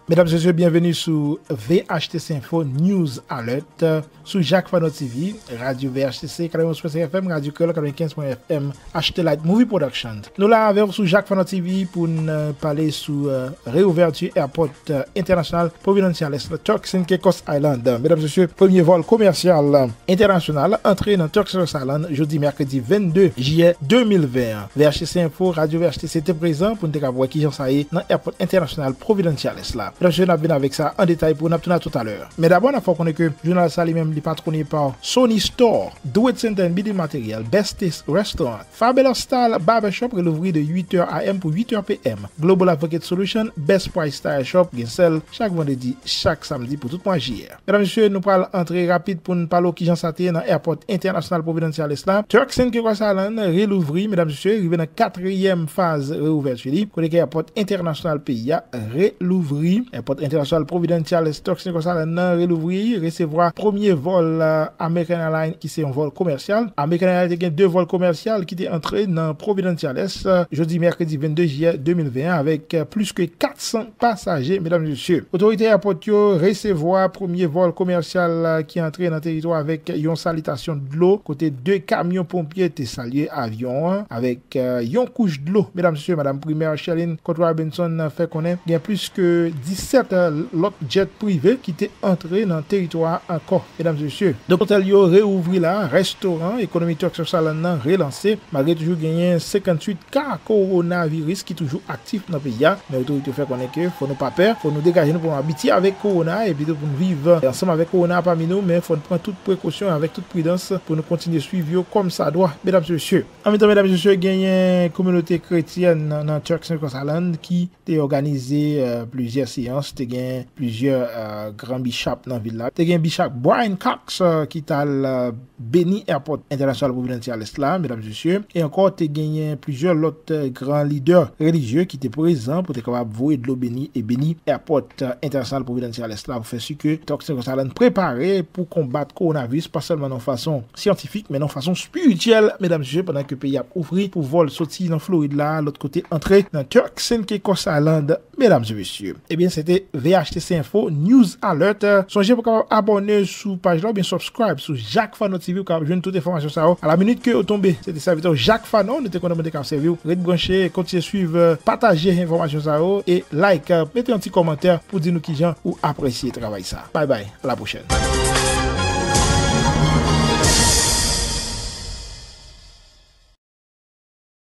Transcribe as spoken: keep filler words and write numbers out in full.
Medam, mesye, byenveni sou V H T C Info News Alert, sou Jacques Fano T V, Radyo V H T C katrevenn pwen senk F M, Radyo Kreyòl katrevenkenz pwen senk F M, H T Light Movie Production. Nou la avè w sou Jacques Fano T V pou n, euh, pale sou, euh, reouvèti èpòt, euh, entènasyonal Providenciales la, Turks and Caicos Island. Medam, mesye, premye vòl komèsyal, euh, entènasyonal antre nan Turks and Caicos Island jodi mèkredi vennde jiyè de mil ven an. V H T C Info, Radyo V H T C te prezan pou n te kapab wè kijan sa ye nan èpòt entènasyonal Providenciales la. Medam, mesye, n ap vin avèk sa an detay pou n ap tounen toutalè. Men dabò, n ap fè w konnen ke jounal sa li menm li patwone pa Sony Store, Do It Center and Building Material, Best Taste Restaurant, Fabulous Style Barbershop relouvri de uit è a m pou uit è p m, Global Advocate Solution, Best Price Tire Shop, gen sèl chak vandredi, chak samdi pou tout mwa jiyè. Medam, mesye, nou pral antre rapid pou n pale w kijan sa te ye nan èpòt entènasyonal Providenciales la. Turks and Caicos Island relouvri, medam, mesye, rive nan katriyèm faz reouvèti li, kote ke èpòt entènasyonal peyi a relouvri. Èpòt entènasyonal Providenciales Turks and Caicos Island nan relouvri, resevwa premye vòl, euh, American Airlines, ki se yon vòl komèsyal. American Airlines te gen de vòl komèsyal ki te antre nan Providenciales, euh, jodi mèkredi vennde jiyè de mil ven an avèk, euh, plis ke kat san pasaje, medam, mesye. Otorite èpòt yo resevwa premye vòl komèsyal, euh, ki antre nan teritwa avèk yon salitasyon dlo, kote de kamyon ponpye te salye avyon an avèk, euh, yon kouch dlo. Medam, mesye, Madanm Primè Sherlyn Cotto Robinson fè konnen gen plis ke disèt lòt jet prive ki te antre nan teritwa a ankò, medam, mesye. Donk, otèl yo reouvri la, restoran, ekonomi Turks and Caicos Island nan relanse, malgre toujou genyen senkantuit ka kowonaviris ki toujou aktif nan peyi a. Men otorite yo fè konnen ke fò nou pa pè, fò nou degaje nou pou nou abitye avèk kowona, epi tou pou nou viv ansanm avèk kowona pami nou, men fò nou pran tout prekosyon avèk tout pridans pou nou kontinye swiv yo kòm sa dwa, medam, mesye. An menm tan, medam, mesye, genyen kominote kretyèn nan, nan Turks and Caicos Island ki te òganize, euh, plizyè seyans, te gen plizyè, euh, gran bishop nan vil la. Te gen Bishop Brian Cox, euh, ki t al, euh, beni èpòt entènasyonal Providenciales la, medam, mesye. E ankò, te genyen plizyè lòt, euh, gran lidè relijye ki te prezan pou te kapab voye dlo beni e beni èpòt, euh, entènasyonal Providenciales la pou fè si ke Turks and Caicos Island prepare pou konbat kowonaviris, pa sèlman nan fason syantifik, men nan fason espirityèl, medam, mesye, pandan ke peyi ap ouvri pou vòl soti nan Florid la, lòt kote antre nan Turks and Caicos Island, medam e mesye. Ebyen, se te V H T C Info News Alert. Sonje pou kapab abòne sou paj la oubyen subscribe sou Jacques Fano T V, ou kapab jwenn tout enfòmasyon sa yo a la minit ke yo tonbe. Se te sèvitè w Jacques Fano, nou te kontan pou te kapab sèvi w. Ret branche, kontinye swiv, pataje enfòmasyon sa yo e like, mete yon ti kòmantè pou di nou kijan ou apresye travay sa. Bye bye, a la pwochèn.